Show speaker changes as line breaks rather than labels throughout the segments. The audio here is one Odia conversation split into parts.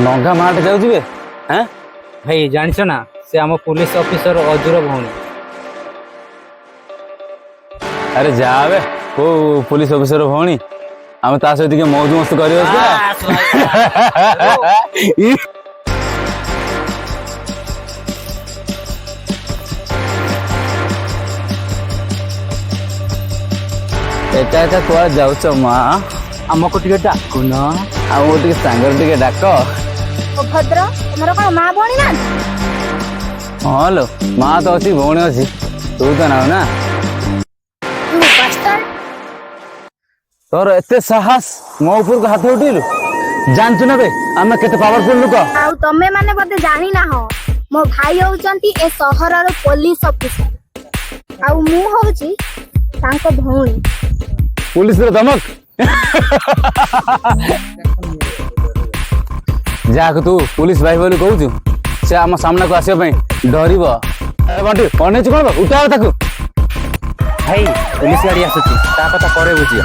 ନଙ୍ଗା ମାଟେ ଯାଉଛି ବେ। ହେଁ।
ଭାଇ, ଜାଣିଛ ନା, ସେ ଆମ ପୋଲିସ ଅଫିସର ଅଜୁର ଭଉଣୀ।
ଆରେ ଯା ବେ, କୋଉ ପୋଲିସ ଅଫିସର ଭଉଣୀ? ଆମେ ତା ସହିତ ଟିକେ ମୌଜ ମସ୍ତି କରିବା। ଏକା ଏକା କୁଆଡେ ଯାଉଛ ମା?
ଆମକୁ ଟିକେ ଡାକୁନ।
ଆଉ ଟିକେ ସାଙ୍ଗରେ ଟିକେ ଡାକ।
ଅଭଦ୍ର, ତମର କଣ ମା ଭଉଣୀ ନାହାନ୍ତି?
ହଁ ଲୋ, ମା ତ ଅଛି, ଭଉଣୀ ଅଛି, ତୁ ତ ନାଉ ନା।
You bastard!
ତୋର ଏତେ ସାହସ, ମୋ ଉପରକୁ ହାତ ଉଠେଇଲୁ? ଜାଣିଛୁ ନା ବେ, ଆମେ କେତେ ପାୱାରଫୁଲ ଲୋକ?
ଆଉ ତମେ ମାନେ ବୋଧେ ଜାଣିନାହ, ମୋ ଭାଇ ହଉଛନ୍ତି ଏ ସହରର ପୋଲିସ ଅଫିସର ଆଉ ମୁଁ ହଉଛି ତାଙ୍କ ଭଉଣୀ।
ପୁଲିସର ଧମକ! ଯାହାକୁ ତୁ ପୁଲିସ ଭାଇ ବୋଲି କହୁଛୁ, ସେ ଆମ ସାମ୍ନାକୁ ଆସିବା ପାଇଁ ଡରିବ। ଆରେ ବଣ୍ଟି, ଅନେଇଛୁ କଣ? ଉଠା ତାକୁ।
ଭାଇ, ପୋଲିସ ଗାଡି ଆସୁଛି, ତା କଥା ପରେ ବୁଝିବା।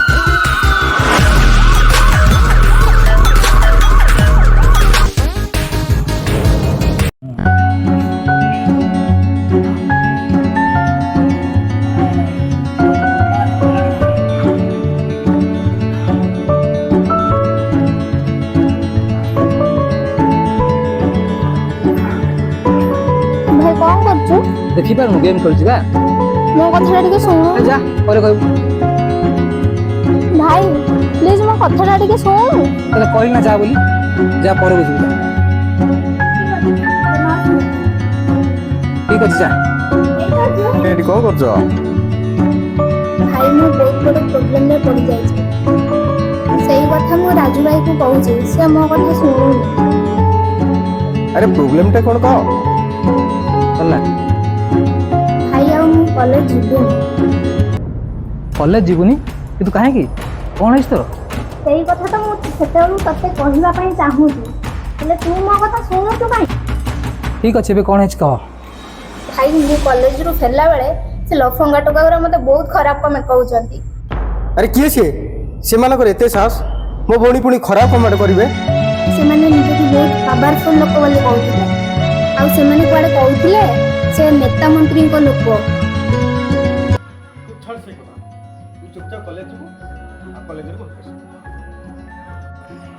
ଭାଇ, କଣ କରୁଛୁ?
ଦେଖିପାରୁନୁ, ଗେମ୍ ଖେଳୁଛି ବା।
ମୋ କଥାଟା ଟିକେ ଶୁଣୁ।
ଯା, ପରେ କହିବୁ।
ଭାଇ, ପ୍ଲିଜ ମୋ କଥାଟା ଟିକେ ଶୁଣୁ।
ତାହେଲେ କହିଲି ନା ଯା ବୋଲି, ଯା, ପରେ ବୁଝିବୁ, ଯା। ଠିକ ଅଛି, ଯା।
ଏଠି କଣ କରୁଛ?
ଭାଇ, ମୁଁ ବହୁତ ବଡ ପ୍ରୋବ୍ଲେମରେ ପଡିଯାଇଛି। ସେଇ କଥା ମୁଁ ରାଜୁ ଭାଇକୁ କହୁଛି, ସେ ମୋ କଥା ଶୁଣୁନି।
ଆରେ, ପ୍ରୋବ୍ଲେମଟା କଣ କହ।
ହେଲା।
ଭାଇ, ଆଉ ମୁଁ କଲେଜ ଯିବିନି।
କଲେଜ ଯିବୁନି? କିନ୍ତୁ କାହିଁକି? କଣ ହେଇଛି ତୋର?
ସେଇ କଥା ତ ମୁଁ ସେତେବେଳୁ ତତେ କହିବା ପାଇଁ ଚାହୁଁଛି, ହେଲେ ତୁ ମୋ କଥା ଶୁଣୁଛୁ କାଇଁ?
ଠିକ ଅଛି, ଏବେ କଣ ହେଇଛି କହ।
ଭାଇ, ମୁଁ କଲେଜରୁ ଫେରିଲା ବେଳେ ସେ ଲଫଙ୍ଗା ଟୋକା ଗୁରା ମତେ ବହୁତ ଖରାପ କମେଣ୍ଟ କହୁଛନ୍ତି।
ଆରେ, କିଏ ସିଏ? ସେମାନଙ୍କର ଏତେ ସାହସ, ମୋ ଭଉଣୀ ପୁଣି ଖରାପ କମେଣ୍ଟ କରିବେ?
ସେମାନେ ନିଜକୁ ବହୁତ ପାୱାରଫୁଲ ଲୋକ ବୋଲି କହୁଥିଲେ ଆଉ ସେମାନେ କୁଆଡେ କହୁଥିଲେ ସେ ନେତା ମନ୍ତ୍ରୀଙ୍କ ଲୋକ।
ତୁ ଛାଡ଼ ସେ କଥା, ତୁ ଚୁପଚାପ କଲେଜ ଯିବୁ ଆଉ କଲେଜରେ ଘରକୁ ଆସିବୁ।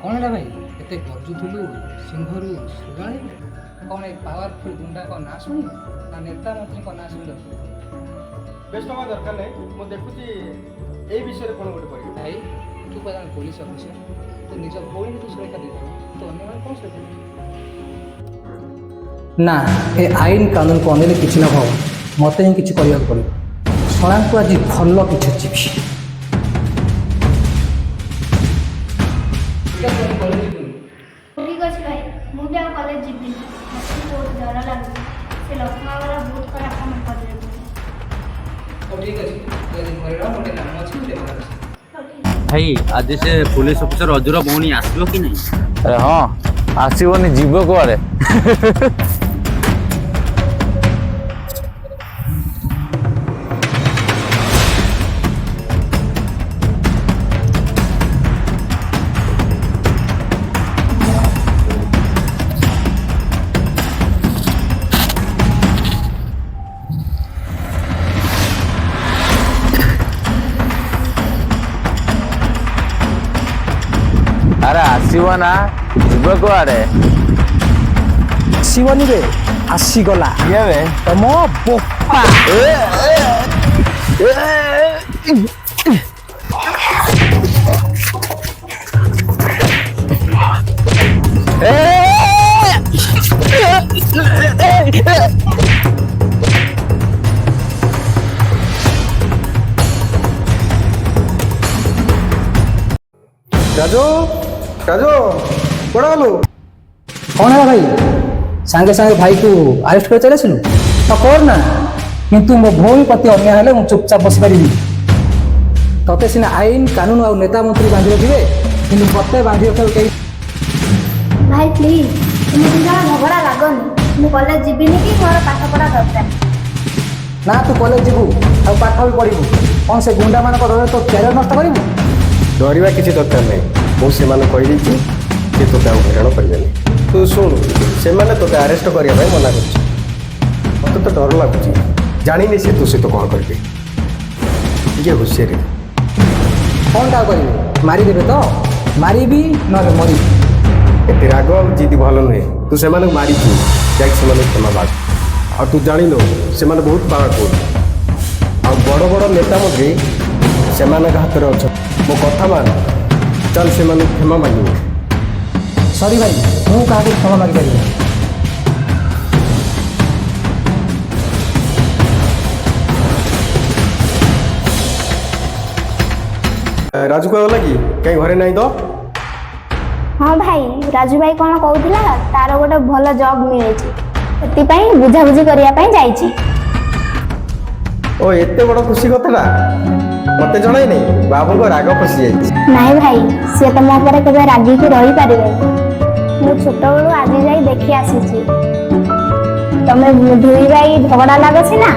କଣ ହେଲା ଭାଇ, ଏତେ ଗର୍ଜୁଥିଲୁ? ସିଂହରୁ ଶୃଗାଳ ହେଇଗଲୁ? କଣ ଏ ପାୱାରଫୁଲ ଗୁଣ୍ଡାଙ୍କ ନାଁ ଶୁଣି ନା ନେତା ମନ୍ତ୍ରୀଙ୍କ ନାଁ ଶୁଣି ଗର୍ଜୁଥିଲୁ?
ବେଶ ଟଙ୍କା ଦରକାର ନାହିଁ, ମୁଁ ଦେଖୁଛି ଏଇ ବିଷୟରେ କ'ଣ ଗୋଟେ କରିବି।
ଭାଇ, ତୁ ପା ଜଣେ ପୋଲିସ ଅଫିସର। ତୁ ନିଜ ଭଉଣୀକୁ ତୁ ସୁରକ୍ଷା ଦେଇପାରିବୁ, ତୁ ଅନ୍ୟମାନେ କ'ଣ ସୁରକ୍ଷା ଦେବୁ? ନା, ଏ ଆଇନ କାନୁନକୁ ଅନେଇଲେ କିଛି ନ ହେବ, ମୋତେ ହିଁ କିଛି କରିବାକୁ ପଡ଼ିବ। ଶଳାଙ୍କୁ ଆଜି ଭଲ କିଛି ଯିବି।
ଠିକ ଅଛି ଭାଇ, ମୁଁ ବି ଆଉ କଲେଜ ଯିବିନି। ମତେ ବି ବହୁତ ଡର ଲାଗୁଛି, ସେ ଲଫଙ୍ଗା ଗୁରା ବହୁତ ଖରାପ କମେଣ୍ଟ କରିଦେବେ।
ହଉ, ଠିକ ଅଛି, ତୁ ଆଜି ଘରେ ରହ, ଗୋଟେ କାମ ଅଛି, ମୁଁ ଟିକେ ବାହାରେ ଅଛି।
ଭାଇ, ଆଜି ସେ ପୋଲିସ ଅଫିସର ଅଜୁର ଭଉଣୀ ଆସିବ କି ନାହିଁ?
ଆରେ ହଁ, ଆସିବନି, ଯିବ କୁଆଡେ? ଆରେ, ଆସିବ ନା, ଯିବ କୁଆଡେ?
ଆସିବନି ରେ, ଆସିଗଲା।
କିଏ ବେ?
ତମ ବୋପା।
ଏ, ଏ। ଏ, ଏ, ଏ।
ରାଜୁ, ରାଜୁ, କୁଆଡ଼େ ଗଲୁ?
କଣ ହେଲା ଭାଇ, ସାଙ୍ଗେ ସାଙ୍ଗେ ଭାଇକୁ ଆରେଷ୍ଟ କରି ଚାଲି ଆସିଲୁ? ତ କର ନା, କିନ୍ତୁ ମୋ ଭଉଣୀ ପ୍ରତି ଅନ୍ୟାୟ ହେଲେ ମୁଁ ଚୁପଚାପ ବସିପାରିବି? ତତେ ସିନା ଆଇନ କାନୁନ ଆଉ ନେତା ମନ୍ତ୍ରୀ ବାନ୍ଧି ରଖିବେ, କିନ୍ତୁ ମତେ ବାନ୍ଧି ରଖିବାକୁ କେହି
ଭାଇ, ପ୍ଲିଜ। ତୁମେ ଦୁଇ ଜଣ ଝଗଡ଼ା ଲାଗନି। ମୁଁ କଲେଜ ଯିବିନି କି ମୋର ପାଠ ପଢ଼ା ଦରକାର।
ନା, ତୁ କଲେଜ ଯିବୁ ଆଉ ପାଠ ବି ପଢ଼ିବୁ। କ'ଣ ସେ ଗୁଣ୍ଡାମାନଙ୍କ ଡରରେ ତୋ କ୍ୟାରିୟର ନଷ୍ଟ କରିବୁ?
ଡରିବା କିଛି ଦରକାର ନାହିଁ। ମୁଁ ସେମାନଙ୍କୁ କହିଦେଇଛି ଯେ ତୋତେ ଆଉ ହଇରାଣ କରିବେନି। ତୁ ଶୁଣୁ, ସେମାନେ ତୋତେ ଆରେଷ୍ଟ କରିବା ପାଇଁ ମନା କରୁଛି। ମୋତେ ତ ଡର ଲାଗୁଛି, ଜାଣିନି ସେ ତୋ ସହିତ କ'ଣ କରିବେ। ଟିକେ ହୁସିଆରି।
କ'ଣଟା ଆଉ କରିବେ? ମାରିଦେବେ ତ? ମାରିବି ନହେଲେ ମରିବି।
ଏତେ ରାଗ ଆଉ ଜିଦି ଭଲ ନୁହେଁ। ତୁ ସେମାନଙ୍କୁ ମାରିଛୁ, ଯାଇକି ସେମାନଙ୍କୁ କ୍ଷମା ମାଗ। ଆଉ ତୁ ଜାଣିନୁ, ସେମାନେ ବହୁତ ପାୱାରଫୁଲ୍ ଆଉ ବଡ଼ ବଡ଼ ନେତା ମଧ୍ୟ ସେମାନଙ୍କ ହାତରେ ଅଛନ୍ତି। ମୋ କଥା ମାନ, ଚାଲ ସେମାନଙ୍କୁ କ୍ଷମା ମାଗିବୁ।
ସରି ଭାଇ, ମୁଁ କାହାକୁ କ୍ଷମା ମାଗିପାରିବିନି।
ରାଜୁ କୁଆ ଗଲା କି? କାହିଁ ଘରେ ନାହିଁ ତ?
ହଁ ଭାଇ, ରାଜୁ ଭାଇ କ'ଣ କହୁଥିଲା, ତାର ଗୋଟେ ଭଲ ଜବ୍ ମିଳିଛି, ସେଥିପାଇଁ ବୁଝାବୁଝି କରିବା ପାଇଁ ଯାଇଛି।
ଓ, ଏତେ ବଡ଼ ଖୁସି କଥାଟା ମତେ ଜଣାଇ ନାହିଁ। ବାବୁଙ୍କ ରାଗ ପଶି ଯାଇଛି।
ନାଇଁ ଭାଇ, ସିଏ ତମ ଉପରେ କେବେ ରାଗିକି ରହିପାରିବେନି। ମୁଁ ଛୋଟବେଳୁ ଆଜି ଯାଇ ଦେଖି ଆସିଛି। ତମେ ଦୁଇ ଭାଇ ଝଗଡ଼ା ଲାଗ ସିନା,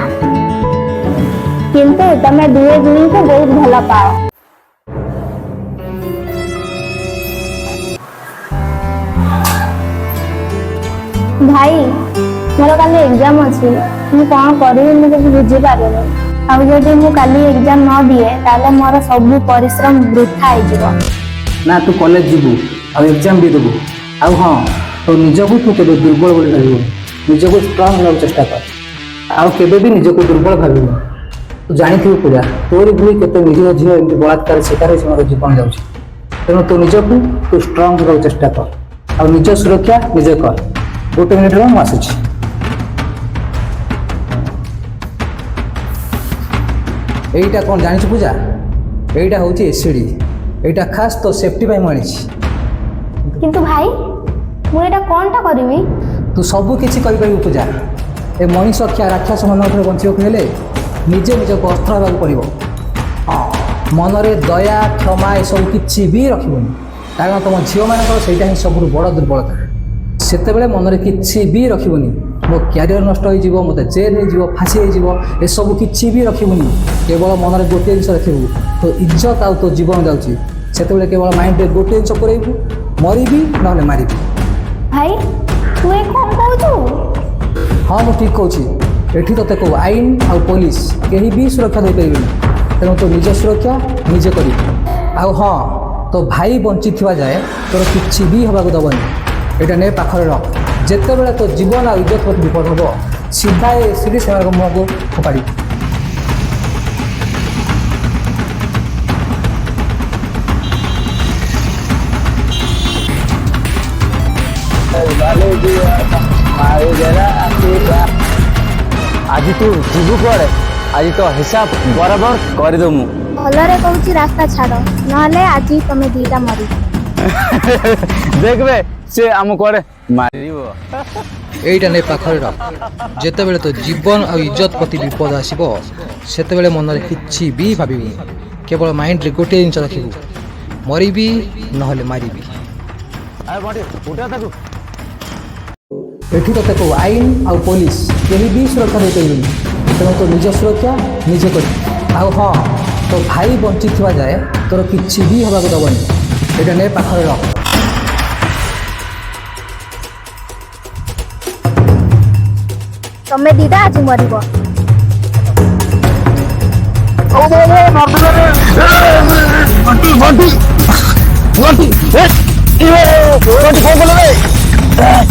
କିନ୍ତୁ ତମେ ଦୁହେଁ ଦୁହିଁଙ୍କୁ ବହୁତ ଭଲ ପାଅ। ଭାଇ, ମୋର କାଲି ଏକ୍ଜାମ ଅଛି। ମୁଁ କ'ଣ କରିବି ମୁଁ କିଛି ବୁଝିପାରୁନି। ଆଉ ଯଦି ମୁଁ କାଲି ଏକ୍ଜାମ ନ ଦିଏ, ତାହେଲେ ମୋର ସବୁ ପରିଶ୍ରମ ବୃଥା ହେଇଯିବ।
ନା, ତୁ କଲେଜ ଯିବୁ ଆଉ ଏକ୍ଜାମ ବି ଦେବୁ। ଆଉ ହଁ, ତୋ ନିଜକୁ ତୁ କେବେ ଦୁର୍ବଳ ବୋଲି ଭାବିବୁନି। ନିଜକୁ ଷ୍ଟ୍ରଙ୍ଗ ହେବାକୁ ଚେଷ୍ଟା କର ଆଉ କେବେ ବି ନିଜକୁ ଦୁର୍ବଳ ଭାବିବୁନି। ତୁ ଜାଣିଥିବୁ ପୂଜା, ତୋରି ଭଳି କେତେ ନିରୀହ ଝିଅ ଏମିତି ବଳାତ୍କାର ଶିକାର ହୋଇ ସେମାନଙ୍କ ଜୀବନ ଯାଉଛି। ତେଣୁ ତୁ ନିଜକୁ ତୁ ଷ୍ଟ୍ରଙ୍ଗ ହେବାକୁ ଚେଷ୍ଟା କର ଆଉ ନିଜ ସୁରକ୍ଷା ନିଜେ କର। ଗୋଟେ ମିନିଟ୍ ରୁହ, ମୁଁ ଆସୁଛି। ଏଇଟା କ'ଣ ଜାଣିଛୁ ପୂଜା? ଏଇଟା ହେଉଛି ଏସିଡି। ଏଇଟା ଖାସ୍ ତୋ ସେଫ୍ଟି ପାଇଁ ମୁଁ ଆଣିଛି।
କିନ୍ତୁ ଭାଇ, ମୁଁ ଏଇଟା କ'ଣଟା କରିବି?
ତୁ ସବୁ କିଛି କରିପାରିବୁ ପୂଜା। ଏ ମଣିଷ ଖିଆ ରାକ୍ଷସ ମାନଙ୍କ ଠାରୁ ବଞ୍ଚିବାକୁ ହେଲେ ନିଜେ ନିଜକୁ ଅସ୍ତ୍ର ହେବାକୁ ପଡ଼ିବ। ହଁ, ମନରେ ଦୟା, କ୍ଷମା ଏସବୁ କିଛି ବି ରଖିବୁନି, କାରଣ ତୁମ ଝିଅମାନଙ୍କର ସେଇଟା ହିଁ ସବୁଠୁ ବଡ଼ ଦୁର୍ବଳତା। ସେତେବେଳେ ମନରେ କିଛି ବି ରଖିବୁନି। ମୋ କ୍ୟାରିୟର ନଷ୍ଟ ହେଇଯିବ, ମୋତେ ଜେଲ୍ ହେଇଯିବ, ଫାଶୀ ହେଇଯିବ, ଏସବୁ କିଛି ବି ରଖିବୁନି। କେବଳ ମନରେ ଗୋଟିଏ ଜିନିଷ ରଖିବୁ, ତୋ ଇଜ୍ଜତ ଆଉ ତୋ ଜୀବନ ଯାଉଛି। ସେତେବେଳେ କେବଳ ମାଇଣ୍ଡରେ ଗୋଟିଏ ଜିନିଷ ପୁରେଇବୁ, ମରିବି ନହେଲେ ମାରିବି।
ଭାଇ, ତୁ ଏ କ'ଣ କହୁଛୁ?
ହଁ, ମୁଁ ଠିକ୍ କହୁଛି। ଏଠି ତୋତେ କେଉଁ ଆଇନ ଆଉ ପୋଲିସ କେହି ବି ସୁରକ୍ଷା ଦେଇପାରିବେନି। ତେଣୁ ତୋ ନିଜ ସୁରକ୍ଷା ନିଜେ କରିବୁ। ଆଉ ହଁ, ତୋ ଭାଇ ବଞ୍ଚିଥିବା ଯାଏ ତୋର କିଛି ବି ହେବାକୁ ଦେବନି। ଏଇଟା ନେ, ପାଖରେ ରଖ। ଯେତେବେଳେ ତୋ ଜୀବନ ଆଉ ଇଜ୍ଜତ ପ୍ରତି ବିପଦ ହେବ, ସିଧା ଏ ଏସିଡି ସେମାନଙ୍କ ମୁହଁକୁ ଫୋପାଡ଼ିବୁ।
ଆଜି ତୁ ଯିବୁ କୁଆଡ଼େ? ଆଜି ତ ହିସାବ ବରାବର କରିଦେବୁ ମୁଁ।
ଭଲରେ କହୁଛି, ରାସ୍ତା ଛାଡ଼, ନହେଲେ ଆଜି ତମେ ଦିଟା ମରିବ।
ଦେଖିବେ, ସେ ଆମ କୁଆଡ଼େ ମାରିବ।
ଏଇଟା ନେ, ପାଖରେ ରଖ। ଯେତେବେଳେ ତୋ ଜୀବନ ଆଉ ଇଜ୍ଜତ ପ୍ରତି ବିପଦ ଆସିବ, ସେତେବେଳେ ମନରେ କିଛି ବି ଭାବିବୁନି। କେବଳ ମାଇଣ୍ଡରେ ଗୋଟିଏ ଜିନିଷ ରଖିବୁ, ମରିବି ନହେଲେ ମାରିବି।
ଆରେ ବଣ୍ଟି, ଉଠା ତାକୁ।
ଏଠି ତୋତେ କେଉଁ ଆଇନ ଆଉ ପୋଲିସ କେହି ବି ସୁରକ୍ଷା ଦେଇପାରିବେନି। ତେଣୁ ତୋ ନିଜ ସୁରକ୍ଷା ନିଜେ କରିବୁ। ଆଉ ହଁ, ତୋ ଭାଇ ବଞ୍ଚିଥିବା ଯାଏ ତୋର କିଛି ବି ହେବାକୁ ଦେବନି। ଏଇଟା ନେ, ପାଖରେ ରଖ।
ତମେ ଦିଟା ଆଜି ମରିବ।
ବଣ୍ଟି, ବଣ୍ଟି, ବଣ୍ଟି, ବଣ୍ଟି, କଣ କଲୁ ରେ?